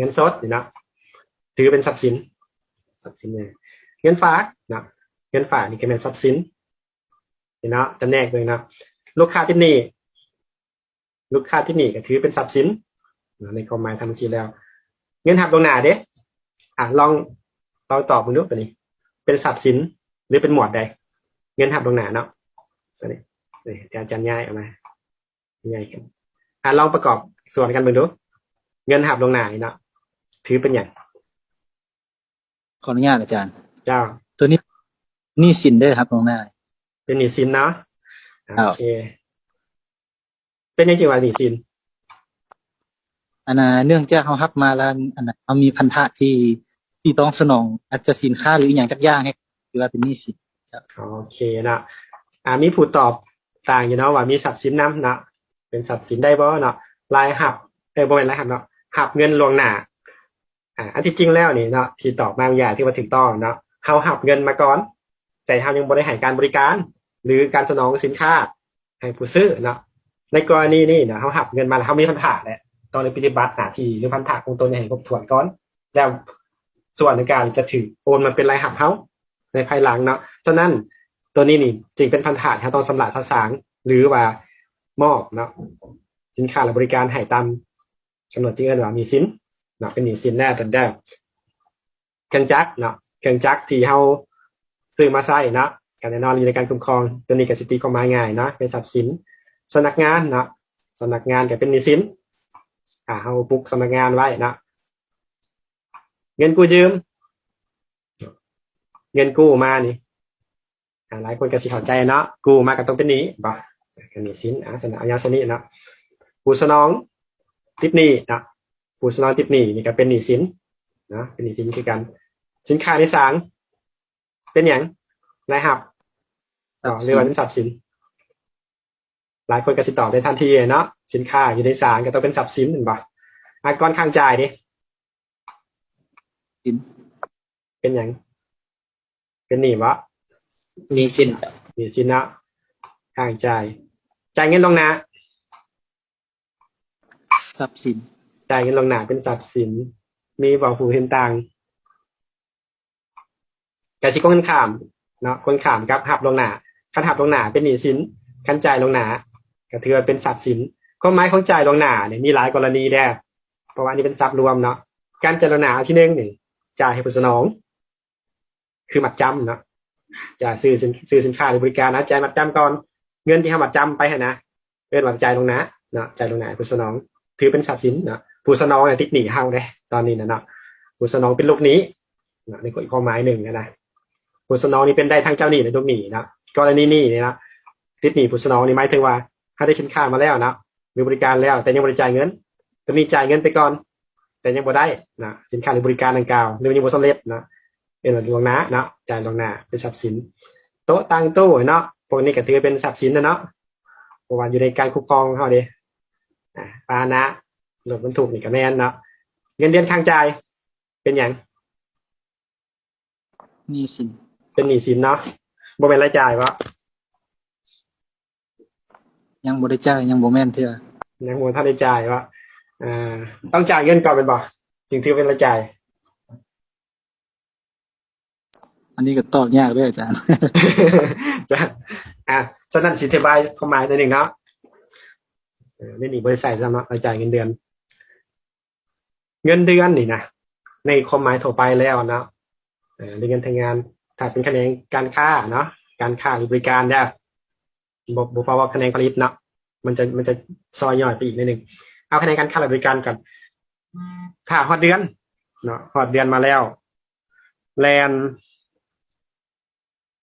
ເງິນສົດນີ້ເນາະ ຖືເປັນຊັບສິນ ຊັບສິນແນ່ ເງິນຝາກເນາະ ເງິນຝາກນີ້ກໍແມ່ນຊັບສິນ ນີ້ເນາະ ຈຳແນກເບິ່ງເນາະ ລູກຄ້າຕິດໜີ້ ລູກຄ້າຕິດໜີ້ກໍຖືເປັນຊັບສິນເນາະ ໃນຄວາມໝາຍທາງບັນຊີແລ້ວ. ເງິນຮັບລ່ວງໜ້າເດ້ ອາ ລອງ ລອງຕອບເບິ່ງດູ ຕົວນີ້ເປັນຊັບສິນ ຫຼືເປັນໝວດໃດ? ເງິນຮັບລ່ວງໜ້າເນາະ ຕົວນີ້ ນີ້ ດຽວອາຈານຍ້າຍອອກມາ ຍ້າຍຂຶ້ນ ອາ ລອງປະກອບສ່ວນກັນເບິ່ງດູ ເງິນຮັບລ່ວງໜ້ານີ້ເນາະ ຖືເປັນຫຍັງ? ຂໍອະນຸຍາດອາຈານ ເຈົ້າ ຕົວນີ້ໜີ້ສິນເດ້ ຮັບລ່ວງໜ້າ ເປັນໜີ້ສິນເນາະ ເຈົ້າ ໂອເຄ ເປັນຫຍັງຈຶ່ງວ່າໜີ້ສິນ? ອັນນ່າ ເນື່ອງຈາກເຮົາຮັບມາແລ້ວ ອັນນ່າ ເຮົາມີພັນທະທີ່ ທີ່ຕ້ອງສະໜອງ ອາດຈະສິນຄ້າ ຫຼື ອີ່ຫຍັງຈັກຢ່າງ ໃຫ້ຖືວ່າເປັນໜີ້ສິນ. ໂອເຄເນາະ ອາ ມີຜູ້ຕອບຕ່າງຢູ່ເນາະ ວ່າມີຊັບສິນນຳເນາະ ເປັນຊັບສິນໄດ້ບໍ່ເນາະ? ລາຍຮັບ ເອີ ບໍ່ແມ່ນລາຍຮັບເນາະ ຮັບເງິນລ່ວງໜ້າ. ອາ ອັນທີ່ຈິງແລ້ວນີ້ເນາະ ທີ່ຕອບມາເມື່ອກີ້ຖືວ່າຖືກຕ້ອງເນາະ ເຮົາຮັບເງິນມາກ່ອນ ແຕ່ເຮົາຍັງບໍ່ໄດ້ໃຫ້ການບໍລິການ ຫຼື ການສະໜອງສິນຄ້າໃຫ້ຜູ້ຊື້ເນາະ. ໃນກໍລະນີນີ້ເນາະ ເຮົາຮັບເງິນມາແລ້ວ ເຮົາມີພັນທະແຫຼະ ຕ້ອງໄດ້ປະຕິບັດໜ້າທີ່ ຫຼື ພັນທະຂອງຕົນໃຫ້ຄົບຖ້ວນກ່ອນ ແລ້ວສ່ວນດັ່ງກ່າວຈະຖືກໂອນມາເປັນລາຍຮັບເຮົາໃນພາຍຫຼັງເນາະ. ສະນັ້ນ ຕົວນີ້ນີ້ຈຶ່ງເປັນພັນທະທີ່ເຮົາຕ້ອງຊຳລະສະສາງ ຫຼືວ່າມອບເນາະ ສິນຄ້າ ແລະ ບໍລິການໃຫ້ຕາມ ກຳນົດຈຶ່ງເອີ້ນວ່າໜີ້ສິນເນາະ ເປັນໜີ້ສິນແນ່ເດີ. ເຄື່ອງຈັກເນາະ ເຄື່ອງຈັກທີ່ເຮົາຊື້ມາໃຊ້ເນາະ ກໍແນ່ນອນຢູ່ໃນການຄຸ້ມຄອງ ຕົວນີ້ກໍຊິຕີຄວາມໝາຍງ່າຍເນາະ ເປັນຊັບສິນ. ສຳນັກງານເນາະ ສຳນັກງານກໍເປັນໜີ້ສິນ ອາ ເຮົາປຸກສຳນັກງານໄວ້ເນາະ. ເງິນກູ້ຢືມ ເງິນກູ້ມານີ້ ອາ ຫຼາຍຄົນກໍຊິເຂົ້າໃຈເນາະ ກູ້ມາກໍຕ້ອງເປັນໜີ້ ເຫັນບໍ່ ກໍໜີ້ສິນ ອາ ສະນັ້ນເອົາຍາວສ່ຳນີ້ເນາະ. ຜູ້ສະໜອງຕິດໜີ້ເນາະ ຜູ້ສະໜອງຕິດໜີ້ນີ້ກໍເປັນໜີ້ສິນເນາະ ເປັນໜີ້ສິນຄືກັນ. ສິນຄ້າໃນສາງເປັນຫຍັງ? ລາຍຮັບ ຊັບສິນ ຫຼືວ່າເປັນຊັບສິນ? ຫຼາຍຄົນກໍຊິຕອບໄດ້ທັນທີເນາະ ສິນຄ້າຢູ່ໃນສາງກໍຕ້ອງເປັນຊັບສິນ ເຫັນບໍ່? ອາ ກ່ອນຄ້າງຈ່າຍເດ້ ສິນ ເປັນຫຍັງ? ເປັນໜີ້ບໍ່? ໜີ້ສິນ ໜີ້ສິນເນາະ. ຄ້າງຈ່າຍ ຈ່າຍເງິນລ່ວງໜ້າ ຊັບສິນ ຈ່າຍເງິນລ່ວງໜ້າເປັນຊັບສິນ. ມີບໍ່ຜູ້ເຫັນຕ່າງ? ກະຊິກົງກັນຂ້າມເນາະ ກົງກັນຂ້າມກັບຮັບລ່ວງໜ້າ. ຄັນຮັບລ່ວງໜ້າເປັນໜີ້ສິນ ຄັນຈ່າຍລ່ວງໜ້າກໍຖືວ່າເປັນຊັບສິນ. ຄວາມໝາຍຂອງຈ່າຍລ່ວງໜ້ານີ້ມີຫຼາຍກໍລະນີແດ່ ເພາະວ່າອັນນີ້ເປັນສັບລວມເນາະ. ການຈ່າຍລ່ວງໜ້າອັນທີໜຶ່ງນີ້ ຈ່າຍໃຫ້ຜູ້ສະໜອງ ຄືມັດຈຳເນາະ ຈ່າຍ ຊື້ສິນ ຊື້ສິນຄ້າ ຫຼື ບໍລິການ ອາ ຈ່າຍມັດຈຳກ່ອນ ເງິນທີ່ເຮົາມັດຈຳໄປຫັ້ນນະ ເອີ້ນວ່າຈ່າຍລ່ວງໜ້າເນາະ ຈ່າຍລ່ວງໜ້າໃຫ້ຜູ້ສະໜອງ ຖືເປັນຊັບສິນເນາະ. ຜູ້ສະໜອງນີ້ຕິດໜີ້ເຮົາເດ້ ຕອນນີ້ນະເນາະ ຜູ້ສະໜອງເປັນລູກໜີ້ເນາະ ໃນອີກຄວາມໝາຍໜຶ່ງນະ ຜູ້ສະໜອງນີ້ເປັນໄດ້ທັງເຈົ້າໜີ້ ແລະ ລູກໜີ້ເນາະ. ກໍລະນີນີ້ເນາະ ຕິດໜີ້ຜູ້ສະໜອງນີ້ໝາຍເຖິງວ່າ ເຮົາໄດ້ສິນຄ້າມາແລ້ວເນາະ ຫຼື ບໍລິການແລ້ວ ແຕ່ຍັງບໍ່ໄດ້ຈ່າຍເງິນ ຕົວນີ້ຈ່າຍເງິນໄປກ່ອນ ແຕ່ຍັງບໍ່ໄດ້ນະ ສິນຄ້າ ຫຼື ບໍລິການດັ່ງກ່າວ ຫຼື ຍັງບໍ່ສຳເລັດເນາະ ເອີ້ນວ່າລ່ວງໜ້າເນາະ ຈ່າຍລ່ວງໜ້າເປັນຊັບສິນ. ໂຕະ ຕັ່ງ ຕູ້ເນາະ ພວກນີ້ກໍຖືເປັນຊັບສິນນະເນາະ ເພາະວ່າຢູ່ໃນການຄຸ້ມຄອງຂອງເຮົາເດ້. ອາ ພາຫະນະ ລົດບັນທຸກນີ້ກໍແມ່ນເນາະ. ເງິນເດືອນຄ້າງຈ່າຍ ເປັນຫຍັງ? ໜີ້ສິນ ເປັນໜີ້ສິນເນາະ ບໍ່ແມ່ນລາຍຈ່າຍບໍ? ຍັງບໍ່ໄດ້ຈ່າຍ ຍັງບໍ່ແມ່ນເທື່ອ ຍັງບໍ່ທັນໄດ້ຈ່າຍບໍ? ເອີ ຕ້ອງຈ່າຍເງິນກ່ອນແມ່ນບໍ ຈຶ່ງຖືເປັນລາຍຈ່າຍ? ອັນນີ້ກໍຕອບຍາກເດີອາຈານ ຈ້າ ອາ ສະນັ້ນຊິອະທິບາຍຄວາມໝາຍໜ້ອຍໜຶ່ງເນາະ ເອີ ໃນນີ້ບໍ່ໄດ້ໃຊ້ຊ້ຳເນາະ ລາຍຈ່າຍເງິນເດືອນ. ເງິນເດືອນນີ້ນະ ໃນຄວາມໝາຍທົ່ວໄປແລ້ວເນາະ ເອີ ເລື່ອງເງິນແຮງງານ ຖ້າເປັນຂະແໜງການຄ້າເນາະ ການຄ້າ ຫຼື ບໍລິການເດີ ບໍ່ ບໍ່ເວົ້າຂະແໜງຜະລິດເນາະ ມັນຈະ ມັນຈະຊອຍຍ່ອຍໄປອີກໜ້ອຍໜຶ່ງ. ເອົາຂະແໜງການຄ້າ ແລະ ບໍລິການກ່ອນ. ຖ້າຮອດເດືອນເນາະ ຮອດເດືອນມາແລ້ວ ແລ່ນ